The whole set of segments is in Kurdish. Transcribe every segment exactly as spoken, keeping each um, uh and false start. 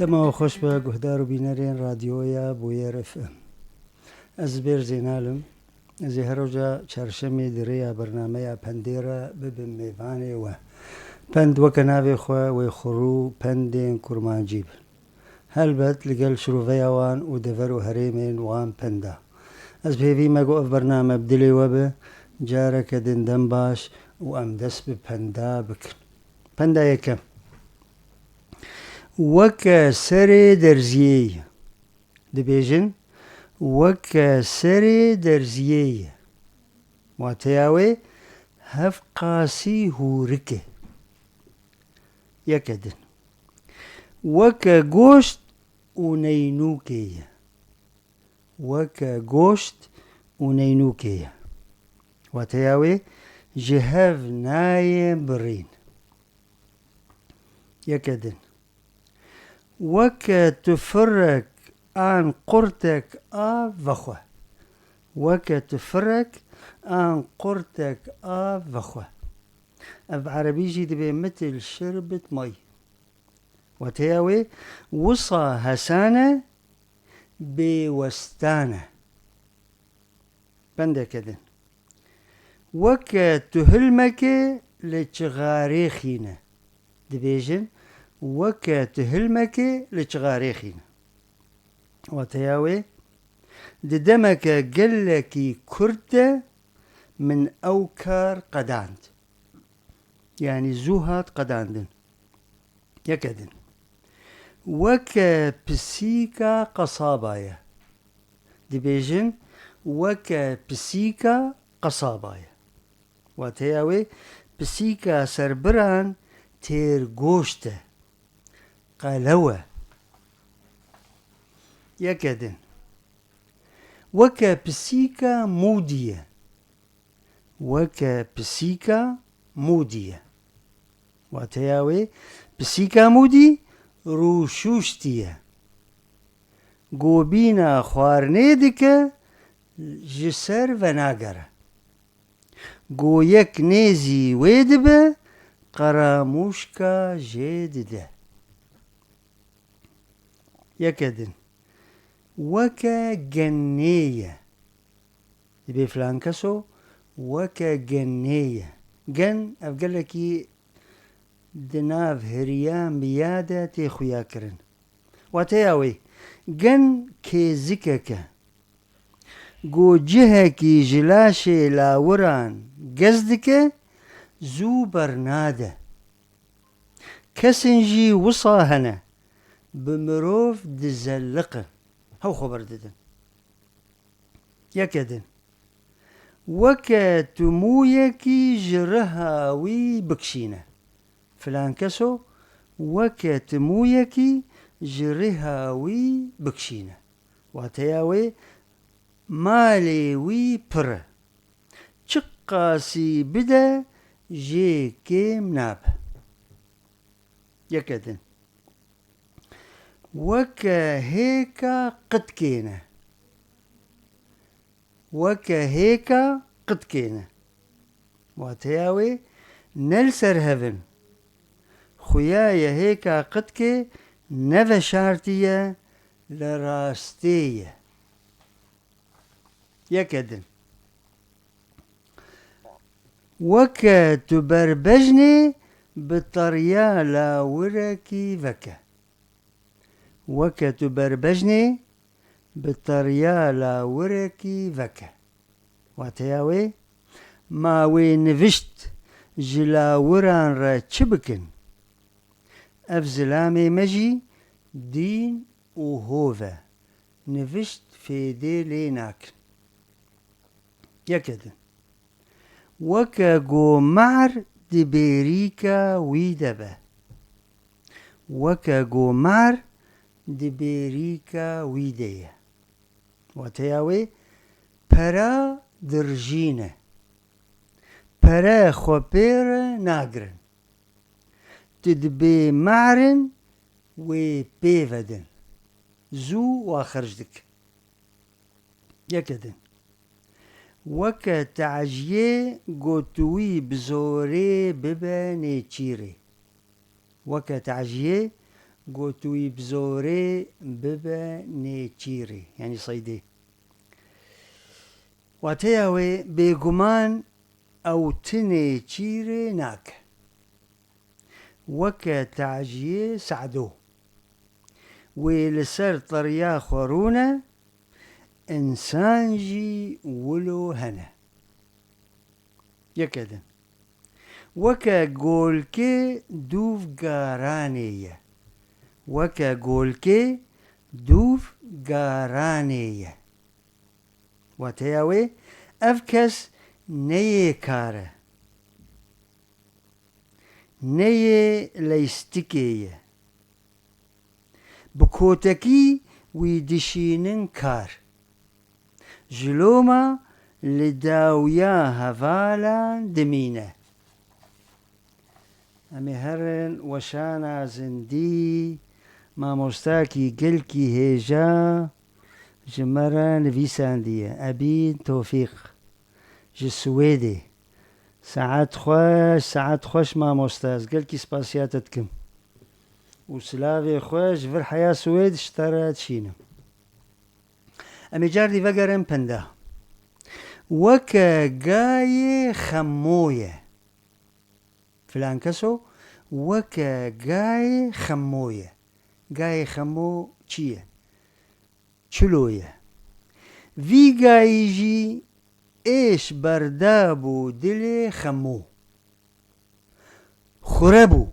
Dema we xweş be guhdar û bînerên Radyoya Bûyer F M. Ez Zibêr Zênal im. Ez ê her roja çarşemê di rêya bernameya Pendê re bibim mêvanê we. Pend weke navê xwe wê xurû pendên kurmancî bin. Helbet li gel şiroveya wan û dever û herêmên wan penda. Ez bi hêvî me ku ev bername bi dilê we be, careke din dem baş û em dest bi penda bikin. Penda yekem. Weke serê derziyê ye. Dibêjin, weke serê derziyê ye. Wateya wê hevqasî hûrik e. Yeke din. Weke goşt û neynûkê ye. Weke goşt û neynûkê ye. Wateya wê ji hev nayê birîn. Yeke din. Weke tufirek an qurtek a vexwe. Weke tufirek an qurtek a vexwe. Ev bi erebî jî dibê mitil şirbit may. Wateya wê wisa hesane bêwestane. Pendeke din. Weke tu hilmekê li çixarê xîne. Dibêjin, weke tu hilmekê li çixarê xîne. Wateya wê, di demeke gelekî kurt de min ew kar qedand. Yanî zû hat qedandin. Yeke din. Weke pisîka qesaba ye. Dibêjin, weke pisîka qesaba ye. Wateya wê, pisîka serbiran têrgoşt e. Qelew e. Yeke din. Weke pisîka mûdî ye. Weke pisîka mûdî ye. Wateya wê, pisîka mûdî rûşûştî ye. Gobîna xwarinê dike, ji ser venagere. Go yek nêzî wê dibe, qeramûşka jê dide. Yeke din. Weke genê ye. Dibê filan keso weke genê ye. Gen ev gelekî di nav hiriya miya de tê xuya kirin. Wateya wê, gen kêzikek e. Go cihekî ji laşê lawiran gez dike, zû bernade. Kesên jî wisa hene, bi mirov dizeliqin, hew xwe berdidin. Yeke din. Weke tu mûyekî ji riha wî bikişîne. Filan keso weke tu mûyekî ji riha wî bikişîne. Wateya wê, malê wî pir e. Çiqasî bide, jê kêm nabe. Yeke din. Weke hêka qitkê ne. Weke hêka qitkê ne. Wateya wê, ne li ser hev in. Xuya ye hêka qitkê ne veşartî ye, li rastê ye. Yeke din. Weke tu berbejnê bi teriya lawirekî veke. Weke tu berbejnê bi teriya lawirekî veke. Wateya wê, ma wê nivişt ji lawiran re çi bikin? Ev zilamê me jî dîn û hov e. Nivişt fêdê lê nakin. Yeke din. Weke go mar di bêrîka wî de be. Weke go mar di bêrîka wî de ye. Wateya wê, pera dirjîn e. Pere xwe pê re nagirin. Tu dibê marin wê pê vedin. Zû wa xerc dikin. Yeke din. Weke taciyê go tu wî bi zorê bibe nêçîrê. Weke taciyê Got wî bi zorê bibe nêçîrê, yanî seydê. Wateya wê, bêguman ew ti nêçîrê nake. Weke taciyê Se'do. Wê li ser teriya xwe rûne, însan jî wilo hene. Yeke din. Weke golkê dûv garanê ye. Weke golkê dûv garanê ye. Wateya wê, ev kes ne yê kar e. Ne yê leystikê ye. Bi kotekî wî dişînin kar. Ji loma li dawiya hevalan dimîne. Em ê herin weşana zindî, mamostakî gelkî hêja ji me re nivîsandiye. Ebîn Tofîq ji Swêdê. Saet xweş, saet xweş mamoste. Ez gelkî spasiya te dikim. Û silavê xwe ji vir heya Swêd ji te re dişînim. Em ê cardî vegerin pinda. Weke gayê xemo ye. Filan keso weke gayê xemo ye. Gayê xemo çi ye? Çilo ye. Vî gayî jî êş berdabû dilê xemo. Xure bû.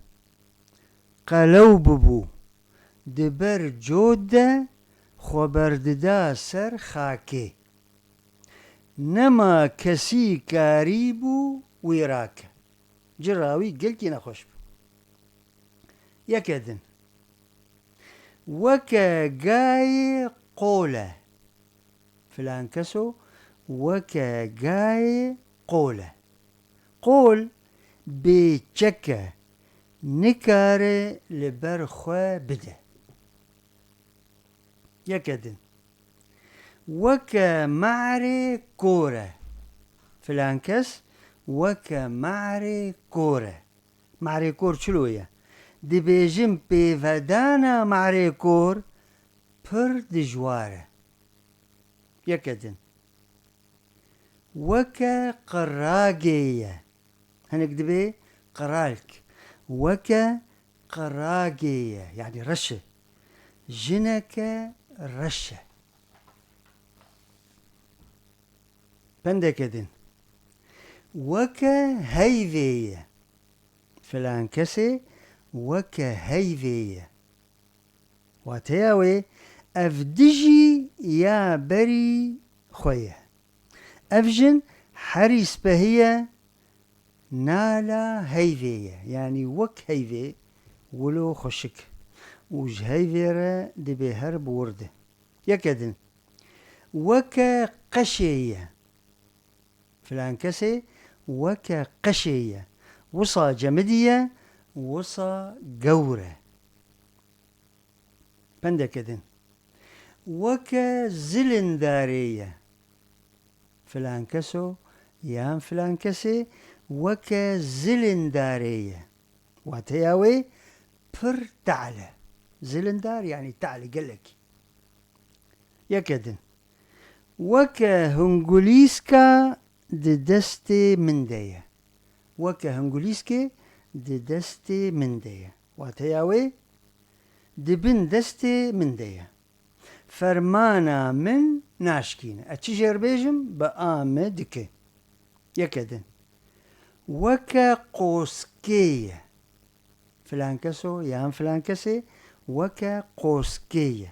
Qelew bibû. Di ber cod de xwe berdida ser xakê. Nema kesî karîbû wî rake. Cira wî gelkî nexweş bû. Yeke din. Weke gayê qol e. Filan keso weke gayê qol e. Qol bêçek e, nikare li ber xwe bide. Yeke din. Weke me'rê kor e. Filan kes weke me'rê kor e. Me'rê kor çilo ye? Dibêjin pêvedana me'rê kor pir dijwar e. Yeke din. Weke qiragê ye. Hinek dibê qiralk. Weke qiragê ye. Yanî reş e. Jineke reş e. Pendeke din. Weke heyvê ye. Filan kesê weke heyvê ye. Wateya wê, ev dijî ya berî xwe ye. Ev jin herî spehî ye, nala heyvê ye. Yanî wek heyvê wilo xweşik. Û ji heyvê re dibê her bi wir de. Yeke din. Weke qeşê ye. Filan kesê weke qeşê ye. Wisa cemidî ye, wisa gewr e. Pendeke din. Weke zilindarê ye. Filan keso yan filan kesê weke zilindarê ye. Wateya wê pir te'l e. Zilindar yanî te'l e gelekî. Yeke din. Weke hingulîska di destê min de ye. Weke hingulîskê di destê min de ye. Wateya wê di bin destê min de ye. Fermana min naşkîne. Ez çi jê re bêjim, bi a min dike. Yeke din. Weke qoskê ye. Filan keso yan filan kesê weke qoskê ye.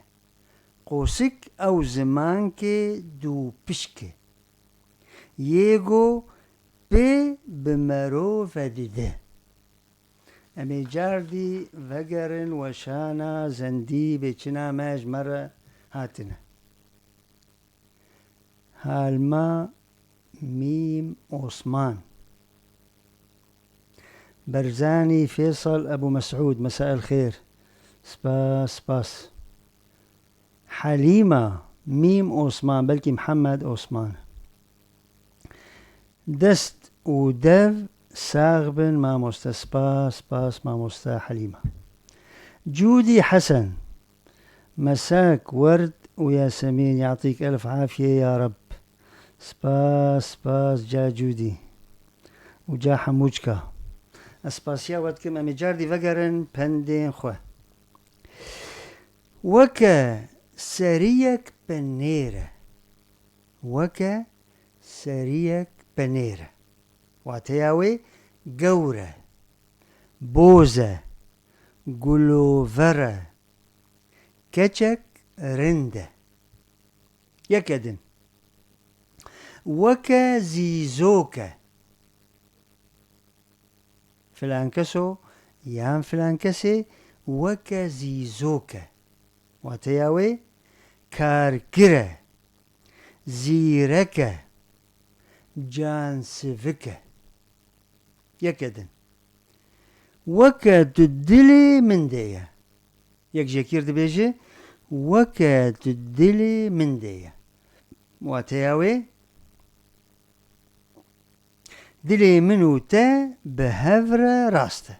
Qosik ew zimankê dûpişk e. Yê go pê bi merove dide. Em ê cardî vegerin weşana zendî bê çi name ji me re hatine. Halma Mîm Osman. Berzanî Fêsal Ebû Mesûd, mesael xêr. Spas, spas. Helîma Mîm Osman, belkî Mihemed Osman. Dest û dev sax bin mamoste. Spas, spas mamoste Helîma. Cûdî Hesen. Mesak, Werd û Yasemîn, yatîk elf afiye ya Reb. Spas, spas, ca Cûdî. Û ca Hemûçka. Ez spasiya we dikim, em ê cardî vegerin pendên xwe. Weke seriyek penêr e. Weke seriyek penêr e. Wateya wê gewr e, boz e, gulover e, keçek rind e. Yeke din. Weke zîzok e. Filankeso yan filankesê weke zîzok e. Wateya wê kargir e, zîrek e, cansivik e. Yeke din. Weke tu dilê min de ye. Yek jêkîr dibêje, weke tu dilê min de ye. Wateya wê, dilê min û te bi hev re rast e.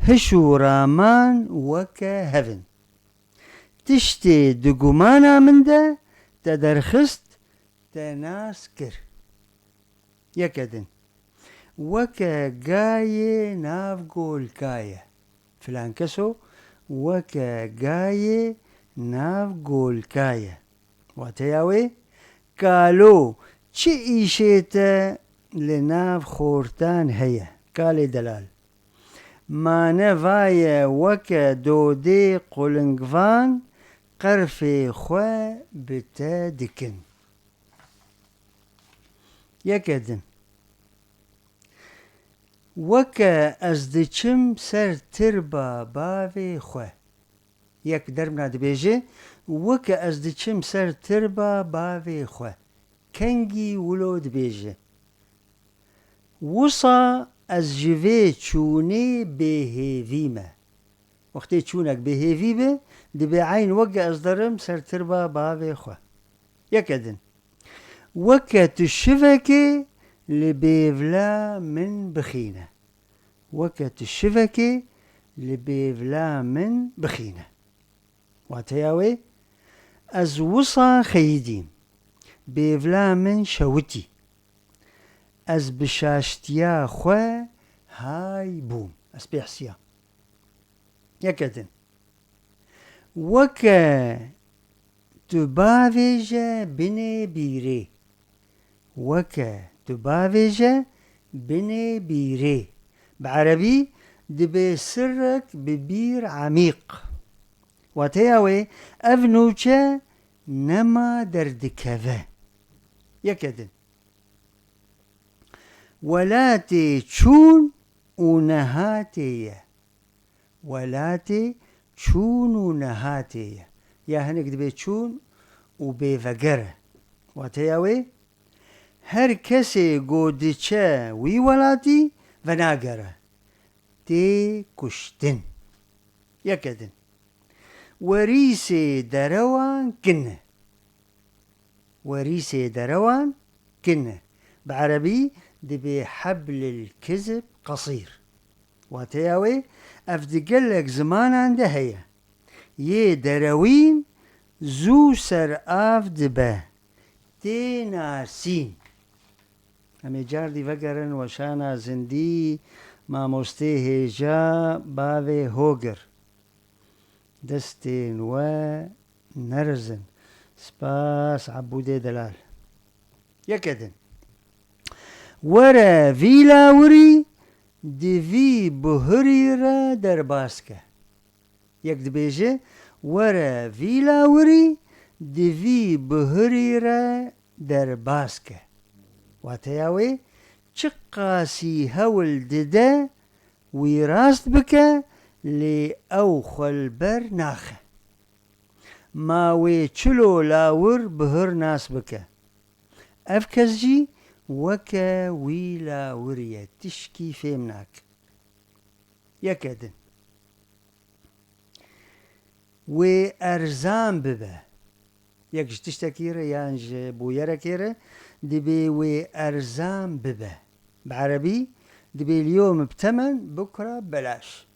Hiş û raman weke hev in. Tiştê di gumana min de te derxist, te nas kir. Yeke din. Weke gayê nav golka ye. Filankeso weke gayê nav golka ye. Wateya wê, kalo, çi îşê te li nav xortan heye? Kalê delal. Mane vaye weke dodê qulingvan qerfê xwe bi te dikin. Yeke din. Weke ez diçim ser tirba bavê xwe. Yek dermna dibêje, weke ez diçim ser tirba bavê xwe. Kengî wilo dibêje. Wisa ez ji vê çûnê bêhêvî me. Wextê çûnek bêhêvî be, dibê eyn weke ez derim ser tirba bavê xwe. Yeke din. Weke tu şivekê li bêvla min bixîne. Weke tu şivekê li bêvla min bixîne. Wateya wê, ez wisa xeyidîm. Bêvla min şewitî. Ez bi şaştiya xwe hay bûm. Ez pê hisiya. Yeke din. Weke tu bavêje binê bîrê. Weke tu bavêje binê bîrê. Bi erebî dibê sirrek bi bîr emîq. Wateya wê, ev nûçe nema derdikeve. Yeke din. Welatê çûn û nehatê ye. Welatê çûn û nehatê ye. Ya hinek dibê çûn û bêveger e. Wateya wê, her kesê ku diçe wî welatî venagere. Tê kuştin. Yeke din. Werîsê derewan kin e. Werîsê derewan kin e. Bi erebî dibê heblil kizib qesîr. Wateya wê, ev di gelek zimanan de heye. Yê derewîn zû ser av dibe. Tê nasîn. Em ê cardî vegerin weşana zindî, mamostê hêja bavê Hogir. Destên we nerizin. Spas Ebûdê Delal. Yeke din. Were vî lawirî di vî buhirî re derbas ke. Yek dibêje, were vî lawirî di vî buhirî re derbas ke. Wateya wê, çiqasî hewl dide wî rast bike, lê ew xwe li ber naxe. Ma wê çilo lawir bihir nas bike. Ev kes jî weke wî lawir ye, tişkî fêm nake. Yeke din. Wê erzan bibe. Yek ji tiştekî re yan ji bûyerekê re dibê wê erzan bibe. Bi erebî dibê liyom bi temen bukra belaş.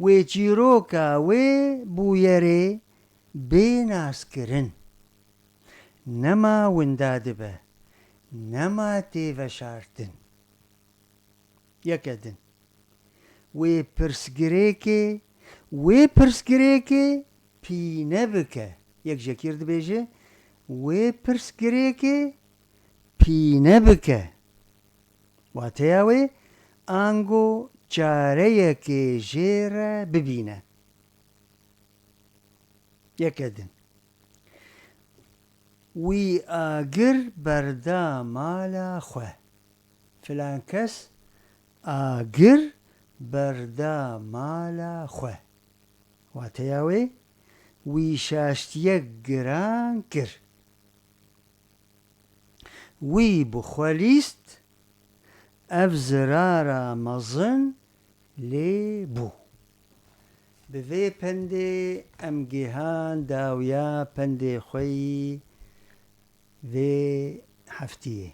Wê çîroka wê bûyerê bê naskirin. Nema winda dibe, nema tê veşartin. Yeke din. Wê pirsgirêkê, wê pirsgirêkê pîne bike. Yek jekîr dibêje, wê pirsgirêkê pîne bike. Wateya wê, ango çareyekê jê re bibîne. Yeke din. Wî agir berda mala xwe. Filan kes agir berda mala xwe. Wateya wê, wî şaştiyek giran kir. Wî bi xwe lîst, ev zirara mezin lê bû. Bi vê pendê em gihan dawiya pendê xwe yî vê heftiyê.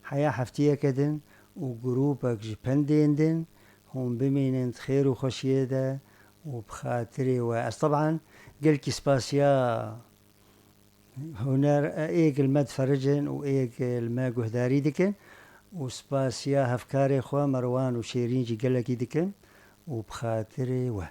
Heya heftiyeke din û grûpek ji pendên din hûn bimînin di xêr û xweşiyê de û bi xatirê we. Ez teban gelkî spasiya huner, êk li me difericin û êk li me guhdarî dikin û spasiya hevkarê xwe Merwan û Şêrîn jî gelekî dikin û bi xatirê we.